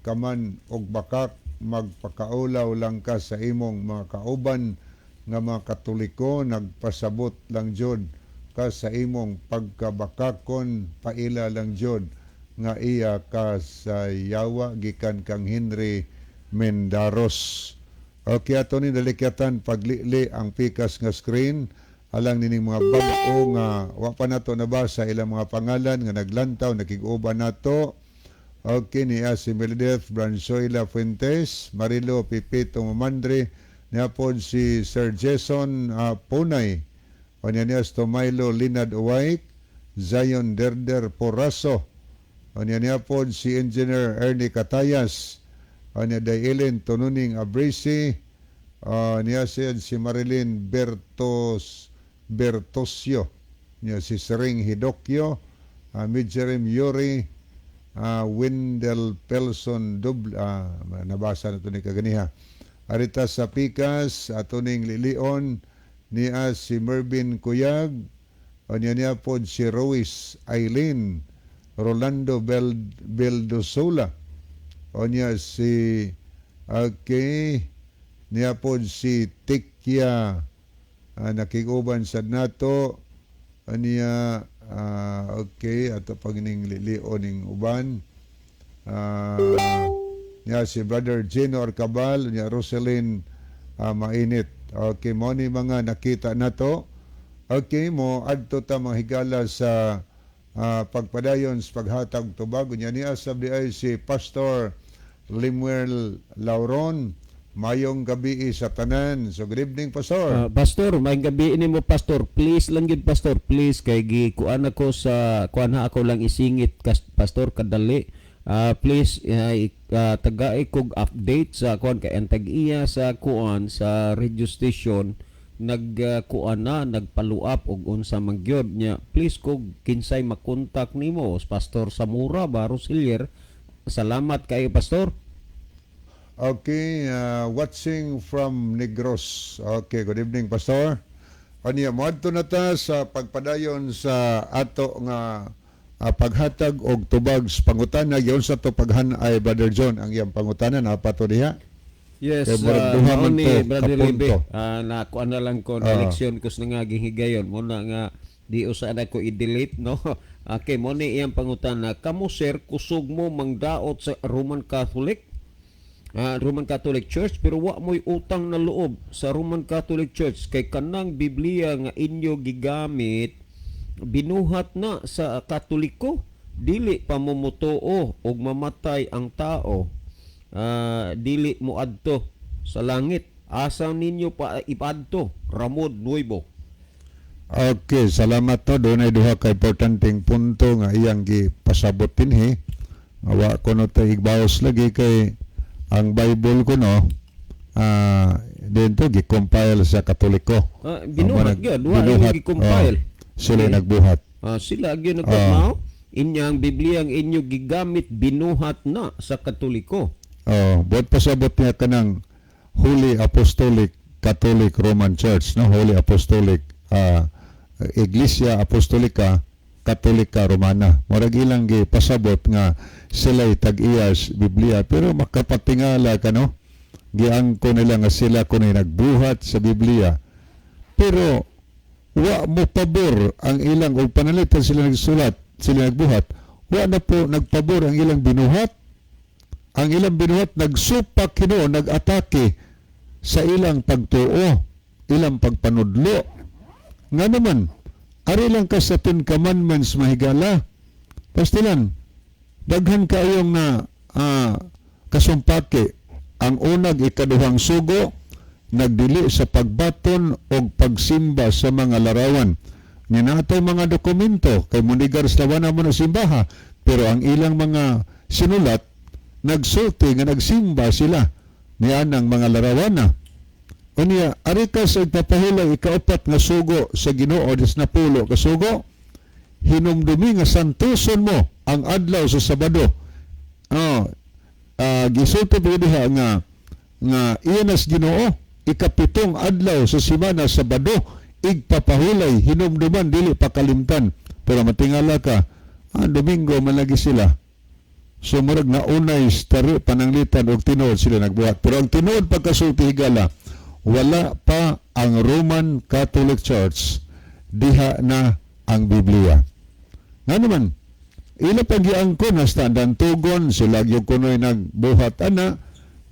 ka man og bakak, magpakaulaw lang ka sa imong mga kauban nga mga Katoliko, nagpasabot lang jud ka sa imong pagkabakakon, paila lang jud nga iya ka sa yawa, gikan kang Henry Mendaros. Okay, ato ni dalikyatan paglili ang pikas nga screen alang nining mga bag-o nga wa pa nato nabasa ilang mga pangalan nga naglantaw nakig-uban nato. Okay, niya si Meredith Bransoila Fuentes, Marilo Pipito Mamandre, niya pod si Sir Jason Punay, o niya niya si Tomaylo Linad Uwayk, Zion Derder Poraso, o niya niya pod si Engineer Ernie Katayas, o niya Dailin Tununing Abrisi, niya siya si Marilyn Bertos Bertosio, niya si Sering Hidokyo, Midjerem Yuri, Wendell Pelson Dubl, nabasa na ito ni kaganiha. Arita sa Pikas, ato ning Lilion, Niya si Mervin Kuyag, unya niya pod si Rois Eileen, Rolando Beldosola, unya si, okay, niya pod si Tikya, nakiguban sa nato aniya. Okay, ato pagning lilio ning uban. Niya si Brother Gino Arcabal, niya Roselyn Mainit. Okay, mo ni mga nakita nato. Okay, mo adto ta, mga higala, sa pagpadayon sa paghatag tubag. Niya niya sab di ay si Pastor Limuel Lauron. Mayong gabi sa tanan. So good evening, Pastor. Pastor, may gabi ini mo, Pastor. Please lang gyud, Pastor, please, kay gi kuan ako sa kuan ha, ako lang isingit kas, Pastor, kadali. Please, tagai kog update sa kuan kay ang tag-iya sa kuan sa radio station nag kuan na, nagfollow up og unsa man gyud nya. Please, kog kinsay makontak nimo, Pastor Samura ba, Rosilier. Salamat kayo, Pastor. Okay, watching from Negros. Okay, good evening, Pastor. Aniya, moadto na ta sa pagpadayon sa ato nga paghatag og tubag sa pangutana. Giyon sa to paghan-ay, Brother John, ang iyang pangutana na pa to diha. Yes, Kay murag duha mao man ni to Brother Libe. kapunto. Na kuan na lang ko na leksyon ko sa nangaging higayon mo na nga di usa na ko i-delete, no. Okay, mo ni iyang pangutana: "Kamo, sir, kusog mo mangdaot sa Roman Catholic, Roman Catholic Church, pero wa mo'y utang na loob sa Roman Catholic Church kay kanang Biblia nga inyo gigamit binuhat na sa Katoliko. Dili pa mo motuo og mamatay ang tao, dili mo adto sa langit. Asa ninyo pa ipadto? Ramod Nuevo." Okay, salamat to. Doon ay duha ka importanteng punto nga iyang gipasabot dinhi. Wa ko no tay igbaos lagi kay ang Bible ko no dinto gi-compile sa Katoliko. Binuhat gyud, wa Binuhat, gi-compile. Oh, sila nagbuhat. Sila gyud nagpamao. Inyang Biblia ang inyo gigamit binuhat na sa Katoliko. Oh, buot pasabot niya kanang Holy Apostolic Catholic Roman Church, no? Holy Apostolic Iglesia Apostolica Katolika Romana. Murag ilang gipasabot nga sila'y tag-iyas Biblia, pero makapatingala ka, no? Giangko nila nga sila kuno'y nagbuhat sa Biblia. Pero wa mo pabor ang ilang og panalitan sila nagsulat, sila nagbuhat. Wa na po nagpabor ang ilang binuhat. Ang ilang binuhat nagsupak hinuon, nag-atake sa ilang pagtuo, ilang pagpanudlo. Nga naman, ari lang ka sa Ten Commandments, mahigala. Pastilan, daghan kayong na kasumpaki. Ang unag ikaduhang sugo, nagdili sa pagbaton o pagsimba sa mga larawan. Ni natay mga dokumento, kay munigar sa na mo na simbaha, pero ang ilang mga sinulat, nagsulti nga nagsimba sila niyan ang mga larawan na. Unya, ari ka sa igpapahulay ikaupat nga sugo sa Ginoo, des na pulo ka sugo, hinumdumi nga santuson mo ang adlaw sa Sabado. Oh, gisulti pa diha nga nga iyan as Ginoo ikapitong adlaw sa simana, Sabado, igpapahulay, hinumduman, dili pakalimtan. Pero matingala ka, Domingo man lagi sila. So murag naunay tari pananglitan og tinuod sila nagbuhat. Pero ang tinuod pagkasulti, higala, wala pa ang Roman Catholic Church, diha na ang Biblia. Nga naman, ila pag giangkon hasta dantugon sila gyud kunoy nagbuhat ana,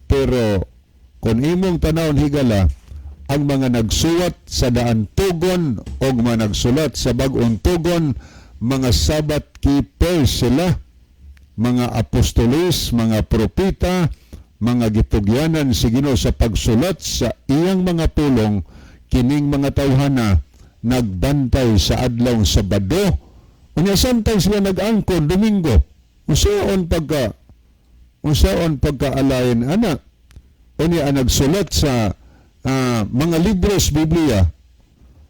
pero kung imong tanawon, higala, ang mga nagsuwat sa daan tugon o mga nagsulat sa bag-ong tugon, mga Sabbath keepers sila, mga apostolis, mga propeta, mga gitugyanan si Ginoo sa pagsulat sa iyang mga pulong, kining mga tawhana nagbantay sa adlaw Sabado. Unya samtang sila nag-angkon Domingo, unsaon pagka alain ana? Unya ang nagsulat sa mga libros Biblia,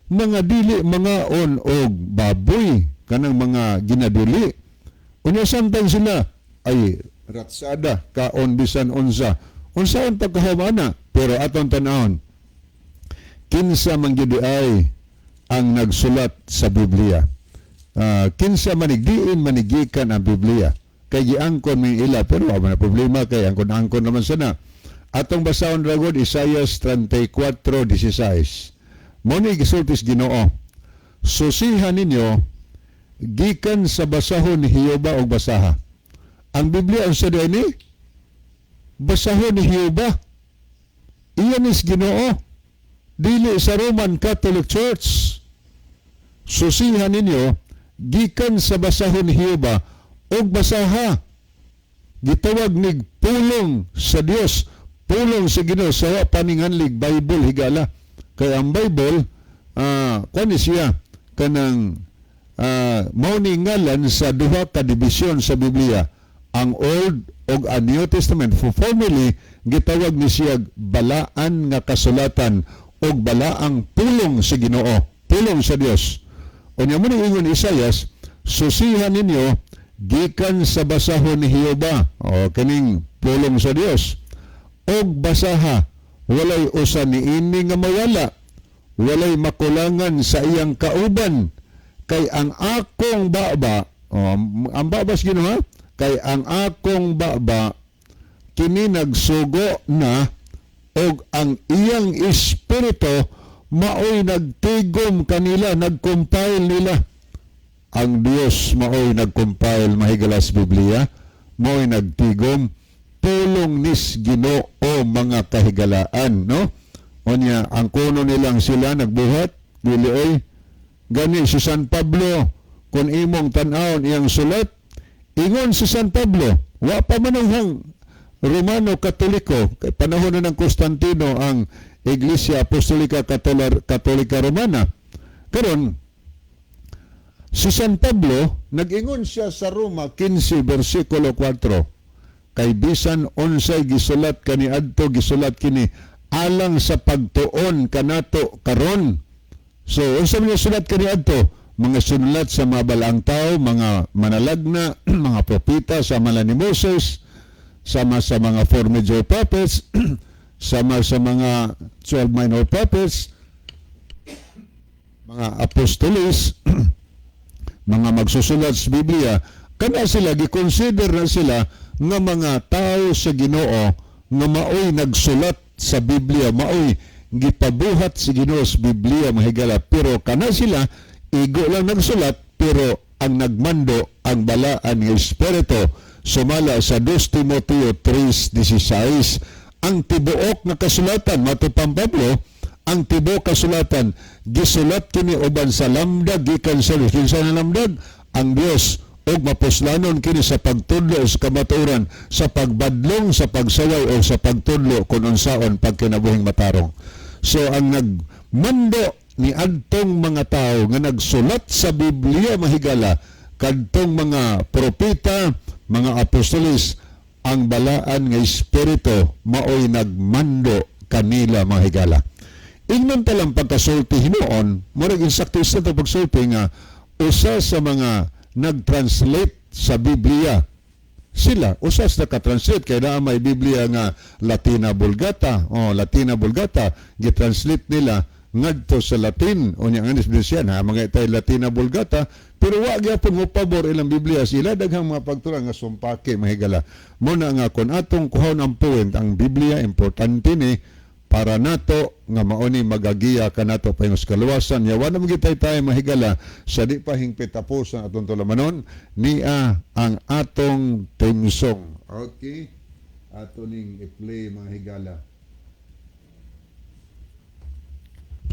mga dili mga on og baboy, kanang mga ginadili. Unya samtang sila ay ratsada kaon bisan unsa. Unsaon pagkahom ana? Pero aton tan-awon. Kinsa man gyud ay ang nagsulat sa Biblia? Kinsa man, diin man gikan ang Biblia? Kay giangkon mi ila, pero wa man na problema kay angkon-angkon naman sana. Atong basahon ra gud Isaiah 34:16. Mao ni gisulti sa Ginoo: "Susihan ninyo gikan sa basahon ni Jehova og basaha." Ang Biblia, unsa diay ni? Basahon ni Jehova. Iyan is Ginoo. Dili sa Roman Catholic Church. "Susihan ninyo gikan sa basahon ni Jehova og basaha." Gitawag nig pulong sa Dios, pulong sa Ginoo sa wa paninganlig Bible, higala. Kay ang Bible, kuan ni siya kanang mao ni ngalan sa duha ka dibisyon sa Biblia, ang Old ug ang New Testament. For formerly gitawag ni siya balaan nga kasulatan ug balaang pulong sa Ginoo, pulong sa Dios. Unya mo ni ingon Isayas, "Susihan ninyo gikan sa basahon ni Jehova," o kining pulong sa Dios, "og basaha, walay usa niini nga mawala, walay makulangan sa iyang kauban, kay ang akong baba," o, ang baba sa Ginoo, ha? "Kay ang akong baba kini nagsugo na og ang iyang espiritu maoy nagtigom kanila," nag-compile nila. Ang Dios maoy nag-compile, mahigala, sa Biblia, maoy nagtigom, pulong nis Ginoo, mga kahigalaan, no? Unya ang kuno nilang sila nagbuhat, dili oy. Gani si San Pablo, kung imong tan-awon iyang sulat, ingon si San Pablo, wa pa man ang Romano Katoliko, kay panahon na ng Constantino ang Iglesia Apostolika Katolika Romana. Karon, si San Pablo, nag-ingon siya sa Roma 15 versikulo 4, "Kay bisan unsay gisulat kaniadto, gisulat kini alang sa pagtuon kanato karon." So, unsa man sulat kaniadto? Mga sulat sa mga balaang tao, mga manalagna, mga propeta sama ni Moses, sama sa mga four major prophets, sama sa mga 12 minor prophets, mga apostolis, mga magsusulat sa Biblia, kana sila gi-consider na sila nga mga tao sa Ginoo nga maoy nagsulat sa Biblia, maoy gipabuhat sa Ginoo sa Biblia, mahigala. Pero kana sila igo lang nagsulat, pero ang nagmando ang balaan nga espiritu sumala sa 2 Timoteo 3:16. Ang tibuok nga kasulatan, matod pa Pablo, ang tibuok kasulatan gisulat kini uban sa lamdag gikan sa Dios. Kinsa na lamdag? Ang Dios, ug mapuslanon kini sa pagtudlo sa kamatuoran, sa pagbadlong, sa pagsaway o sa pagtudlo kung unsaon pagkinabuhing matarong. So ang nagmando ni adtong mga tao nga nagsulat sa Biblia, mahigala, kadtong mga propeta, mga apostolis, ang balaan nga espiritu maoy nagmando kanila, mga higala. Ingnon talang pagkasulti hinuon, murag insakto sa to pagsulti nga usa sa mga nag-translate sa Biblia sila, usa sa naka-translate, kay naa may Biblia nga Latina Vulgata, oh, Latina Vulgata, gi-translate nila ngadto sa Latin. Unya nga siya na mga itay Latina Vulgata, pero wa gyapon mo pabor ilang Biblia, sila daghang mga pagturan nga sumpaki, mahigala. Mo na nga kon atong kuhaon ang point, ang Biblia importante ni para nato nga mao ni magagiya kanato pahingos kaluwasan. Ya wala mo gitay tayo, mahigala, sa di pa hingpit tapos ang atong tulamanon, niya ang atong theme song. Okay, ato ning i-play, mga higala.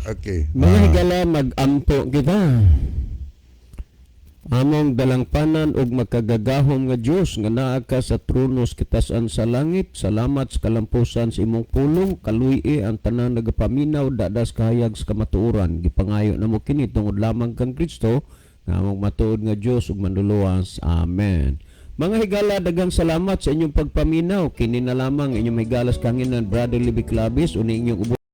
Okay. Mga higala, mag-ampo kita. Among dalangpanan ug makagagahom nga Dios nga naa ka sa trono sa kitasan sa langit, salamat sa kalampusan sa imong pulong. Kaluy-i ang tanan nagapaminaw dadas kahayag sa kamatuoran. Gipangayo namo kini tungod lamang kang Kristo nga among matuod nga Dios ug manluluwas. Amen. Mga higala, daghang salamat sa inyong pagpaminaw. Kini na lamang inyong higalas kanginan, Brother Libby Clavis, uni inyong ubo